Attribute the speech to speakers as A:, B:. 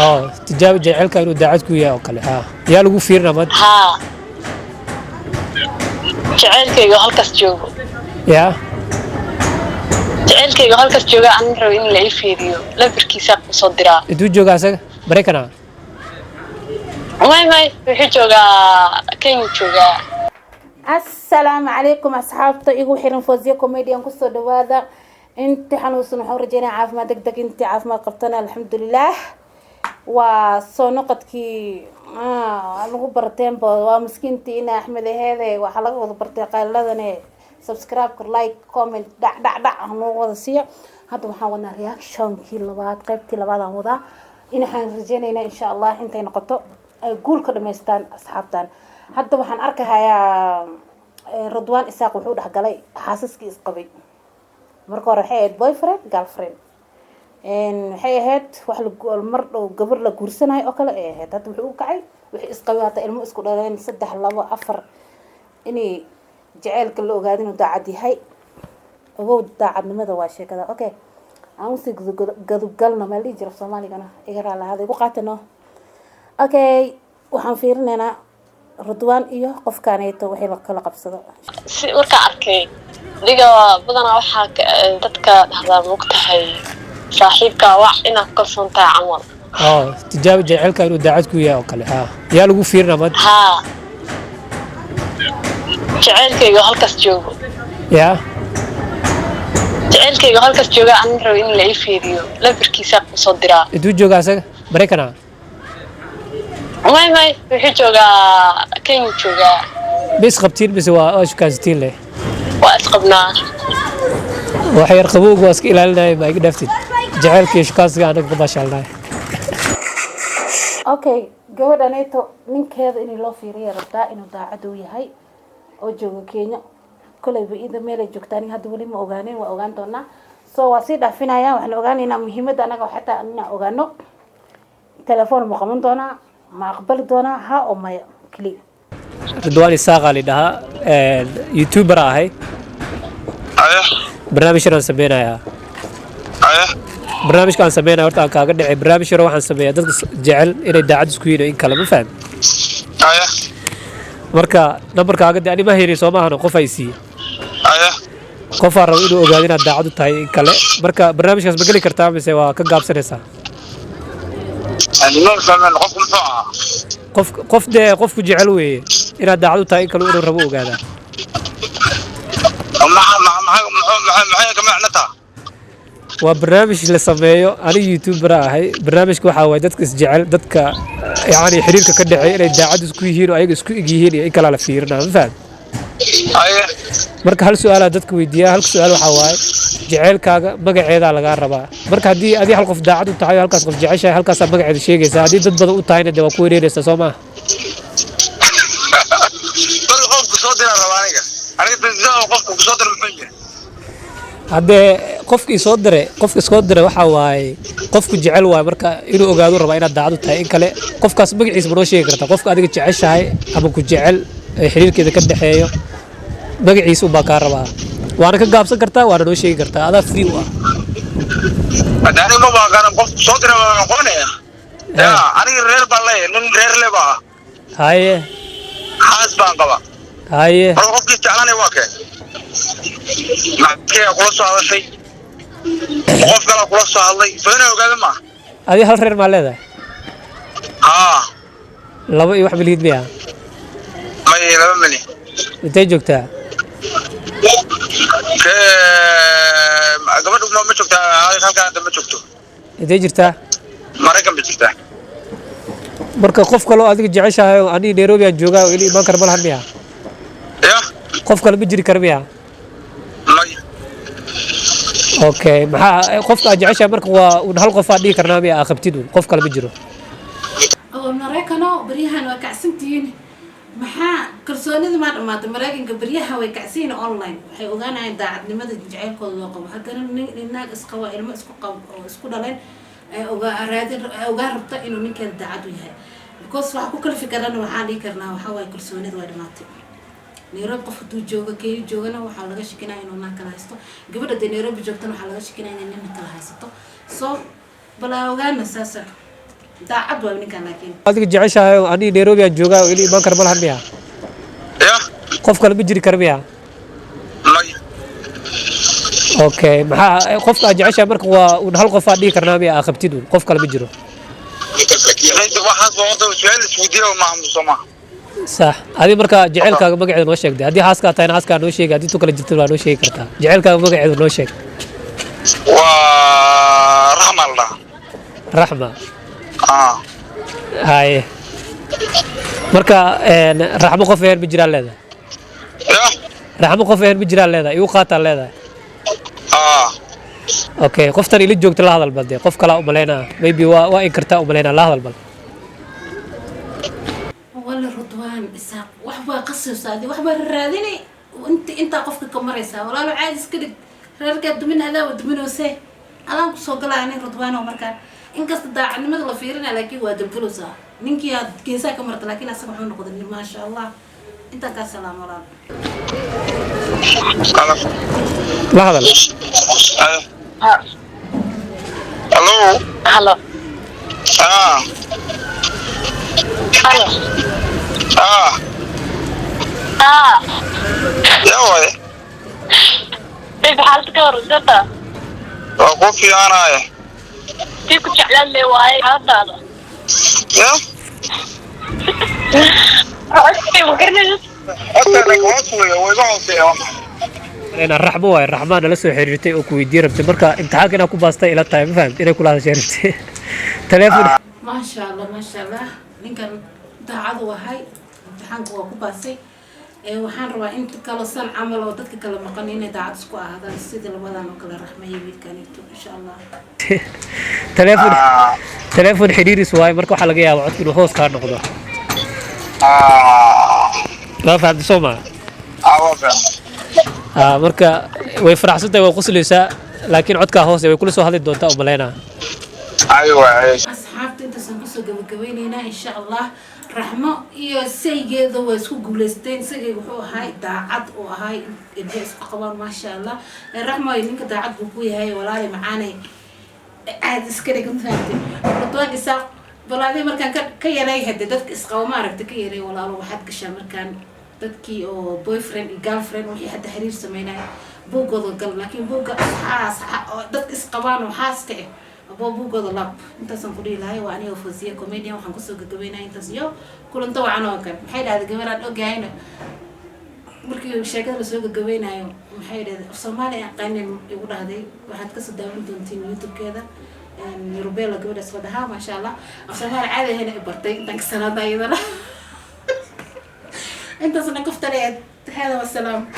A: Oo tijaabo jaceylka inuu daacad ku yahay oo kale. Ha, yaa lagu fiirinaa maanta?
B: Haa, jaceylkayga halkaas joogo.
A: Yaa?
B: Jaceylkayga halkaas jooga, aan rabo in la ii fiiriyo, lambarkiisa kusoo diraa.
A: Intuu joogaa asaga? Maraykana?
B: May, may, wuxuu joogaa Kenya joogaa.
C: Asalaamu calaykum asxaabta igu xiran Fawziya Comedian, kusoo dhawaada. Inti xanuunsan waxaan rajeynaya caafimaad deg deg, intii caafimaad qabtana alxamdulilah. Waa soo noqodkii lagu barteenba, waa miskiintii ina Axmed aheede. Waxaa laga wada bartay qayladane. Subscribe, like, comment, dhac dhac dhac nagu wada siiya. Hadda waxaan wadnaa reactionkii labaad, qaybtii labaad aan wadaa. Waxaan rajeynaynaa insha Allah intay noqoto ay guul ka dhamaystaan asxaabtan. Hadda waxaan arkahayaa Radwaan Isaaq wuxuu dhexgalay xaasaskii isqabay. Marka hore waxay ahayd boyfriend girlfriend, waxay ahayd wax mar dhow gabar la guursanayo oo kale ay ahayd. Hadda wuxuu u kacay wixii isqabay, hata ilmo isku dhaleen, saddex, labo, afar, inay jaceylka la ogaado inuu daacad yahay. Ogow, daacadnimada waa sheekada. Okay, aan usii gadubgalno. Maa dhihi jira Soomaaligana? Iga raalahaada, igu qaatano. Okay, waxaan fiirinaynaa Ridwaan iyo qofkaaneyto wixii la kala qabsado.
B: Si markaa arkay adiga badanaa waxaa dadka dhahdaa, mogtahay, saaxiibka wac inaad ku kalsoon tahay camal.
A: Oo tijaabo jaceylka inuu daacad ku yahay oo kale. Ha, yaa lagu fiirinaa maanta?
B: Haa, jaceylkayga halkaas joogo.
A: Yaa?
B: Jaceylkayga halkaas jooga, aan rabo in la ii fiiriyo, lambarkiisa kusoo diraa.
A: Intuu joogaa asaga? Maraykana?
B: May, may, wuxuu joogaa Kenya joogaa.
A: Ma isqabtiin mise waa shukaansatiin leh?
B: Waa isqabnaa.
A: Wax yar qabowga waa iska ilaalinaya. Ma iga dhaaftid jaceylka iyo shukaansiga, anaga ka baashaalnahay.
C: Okay, gabadhaneeto ninkeeda in loo fiiriya rabtaa inuu daacad uu yahay oo joogo Kenya. Kolayba ida meelay joogta aniga hadda weli ma ogaanin, waa ogaan doonaa. So waa sii dhaafinaya. Waxaan ogaanaynaa muhiimadda anaga xataa inaan ogaano telefoon ma qaban doonaa, ma aqbali doonaa, ha oo maya keliya.
A: Ridwaan Isaaqa la dhahaa, youtuber ahay.
D: Aya.
A: Barnaamij yar aan sameynayaa.
D: Aya.
A: Barnaamijka aan sameynaya horta aan kaaga dhacay. Barnaamij yar waxaan sameeyaa dadka jecel inay daacad isku yihiin in kale, ma faham?
D: Aya.
A: Marka nambarkaaga de ani ma haynin, soo maahano? Qof ay siiye.
D: Aya.
A: Qofaa rabo inuu ogaado inaad daacad u tahay in kale. Marka barnaamijkaas ma geli kartaa mise waa ka gaabsanaysaa?
D: Ma fahmeen, qofku muxuu ahaa?
A: Qof, qof dee, qofku jecel weeye, inaad daacad u tahay in kale inuu rabo ogaadaa.
D: Maxay ka macno taha?
A: Waa barnaamij la sameeyo, aniga youtuber ahay. Barnaamijka waxaa waaye dadka isjecel, dadka yacni xiriirka ka dhexeeya inay daacad isku yihiin oo ayaga isku eg yihiin iyo in kalaa la fiirinaa, ma faham?
D: Aya.
A: Marka hal su-aalaa dadka weydiiyaa. Halka su-aal waxaa waaye jaceylkaaga magaceedaa lagaa rabaa. Marka haddii adii hal qof daacad u tahay oo halkaas qof jeceshahay, halkaasaa magaceeda sheegaysaa. Haddii dad badan u tahayna dee waa ku wareeraysaa, soo maaha?
D: Marka qofku soo diraa raba aniga qofku soo dira muxuu yahay?
A: Haddee qofkii soo diray, qofka soo diray waxaa waaye qofku jecel waaye. Marka inuu ogaado rabaa inaad daacad u tahay in kale. Qofkaas magaciisa ma noo sheegi kartaa? Qofka adiga jeceshahay ama ku jecel ee xiriirkeeda ka dhexeeyo magaciisa unbaa kaa rabaa. Waana ka gaabsan kartaa, waana noo sheegi kartaa, adaa free u ah.
D: Hadda aniga ma baaqana, qofku soo dira waa noqonaya ya. Aniga reer baan leeyahay, nin reer le baa ah.
A: Haye.
D: Xaas baan qaba.
A: Haye.
D: Marka qofkii jeclanaya waa kee? Maxkee kula soo hadashay? Qof kale kula soo hadlay, soo inaa ogaada maaha.
A: Adi hal reer maa leedahay?
D: Haa.
A: Laba iyo wax malihid miya?
D: May, laba mili.
A: Intee joogtaa?
D: Gabadhu ma joogtaa halkaan hadda? Ma joogto.
A: Intee jirtaa?
D: Maraykan bay jirtaa.
A: Marka qof kaloo adiga jeceshahay oo aniga Nairobi aan joogaa oo ili imaan kara ma lahan miya?
D: Ya.
A: Qof kale ma jiri kara miya?
D: May.
A: Okay, maxaa qofka aad jeceshahay marka waa un hal qof aad dhihi karnaa miya aa qabtid un qof kale ma jiro?
C: Oo Maraykano baryahan waa kacsantihiin. Maxaa kalsoonida maa dhamaatay? Maraykanka baryaha way kacsiin online. Waxay ogaanayaan daacadnimada jaceylkooda loo qabo. Haddana nin naag isqabo, ilmo isku qabo oo isku dhaleen ay ogaa raadin, ay ogaa rabta inuu ninkeeda daacad u yahay, because waxa ku kala fikirana waxaan dhihi karnaa waxaa waaye kalsoonida way dhamaatay. Nairobi qof hadduu joogo, Kenya joogana, waxaa laga shakinaya inuu naag kala haysto. Gabadha dee Nairobi joogtana waxaa laga shakinaya inay nin kala haysato. So bal aa ogaana saasa. Daacad waa ninkan laakiin.
A: Adiga jeceshahay oo aniga Nairobi aan joogaa oo ili imaan kara malahan miya?
D: Ya.
A: Qof kale ma jiri kara miya?
D: May.
A: Okay, maxaa qofka aad jeceshahay marka waa un hal qof aad dhihi karnaa miya aa qabtid un qof kale ma jiro?
D: Inta waxaas waa horta su-aal isweydiiya maamuso maaha.
A: Sax, adi marka jecelkaaga magaceeda noo sheegday. Haddii xaaskaa tahayna xaaskaa noo sheegi, haddii tu kale jirtana waa noo sheegi kartaa. Jecelkaaga magaceeda noo sheeg.
D: Waa Raxma la dhahaa.
A: Raxma?
D: Ah.
A: Haye, marka Raxmo qof ahayn ma jiraan leedahay?
D: Ya.
A: Raxmo qof ahayn ma jiraan leedahay, igu qaataan leedahay?
D: Ah.
A: Okay, qoftan ila joogta la hadal bal dee. Qof kalaa umalaynaa maybe waa inkartaa umalaynaa. La hadal bal.
C: Wala Rudwaan Isaaq, wax baa qasaysa adi, wax baa raadinay inta intaa qofka ka maraysaa. Walaalo, caadi iska dhig, reerkaa dumin, adaa wa duminose, adaan kusoo galaa ani Rudwaan. Oo markaa inkasta daacadnimada la fiirina, laakiin waa dabgalowsaa ninkii aad geesaa ka marta, laakiin asaga wuxuu noqday maasha Allah. Intaan kaa salaam, walaalo.
D: Halo.
A: La hadal.
D: Halo.
B: Halo.
D: Ah.
B: Halo.
D: Ah.
B: Ah.
D: Ya waay.
B: Baby, xaalad ka waran data?
D: Waa ku fiicanaya.
B: Tii ku jeclaan le waaye, xaaladaada?
D: Ya.
B: Codkay ma garanaysid?
D: Codka hoos weeye, way iga hooseeya.
A: Malaynaa Raxmo waaye. Raxmaa nala soo xiriirtay oo ku weydiin rabtay marka imtixaanka inaad ku baastay ila tahay. Ma fahamtid inay kula hadashay rabtay teleefon.
C: Maasha Allah, maasha Allah, ninkan daacadu ahay, imtixaanka waa ku baasay. Ee waxaan rabaa inta kalo san camal oo dadka kala maqan inay daacad isku ahaadaan sidii labadan oo kale, Raxmayo wiilkanito, insha Allah.
A: Teleefon, teleefon xiriiris waaye. Marka waxaa laga yaabaa codku inuu hoos kaa noqdo. Waa fahamtay soo maa?
D: Waa fahmay.
A: Marka way faraxsan tahay, way qoslaysaa, laakiin codkaa hoose. Way kula soo hadli doontaa umalaynaa.
D: Aywa.
C: Asxaabta, intaasaan kusoo gabagabeyneynaa, insha Allah. Raxmo iyo saygeeda waa isku guuleysteen. Saygeeda wuxuu ahay daacad uu ahay, ilmo isku qabaan, maasha Allah. Raxmo ay ninka daacad buu ku yahay. Walaali macaanay, aad iska dhig, mafahamtay? Ridwaan Isaaq, balaadii markaan ka yaray hade dadka isqabo ma aragta, ka yaray. Walaalo, waxaad gashaa markaan dadkii oo boyfriend iyo girlfriend wixii hadda xiriir sameynaya buuggooda gal, laakiin buugga xaas oo dadka isqabaan oo xaaska ah abo buuggooda laab. Intaasaan ku dhihi lahay. Waa aniga Fawziya Comedian, waxaan kusoo gagabeynaya intaas iyo kulanto wacan oo kale. Maxay dhahday gabaraan ogahayna markii sheekada lasoo gagabeynayo? Maxay dhahday? Af Soomaali aan qanin igu dhahday. Waxaad kasoo daawan doontiin YouTube-keeda, Rubella gabadhaas la dhahaa. Maasha Allah, af Soomaali caadi ahayna i bartay. Intaan ka salaada iyadana, intaasna kaftaleed. Hada wasalaam.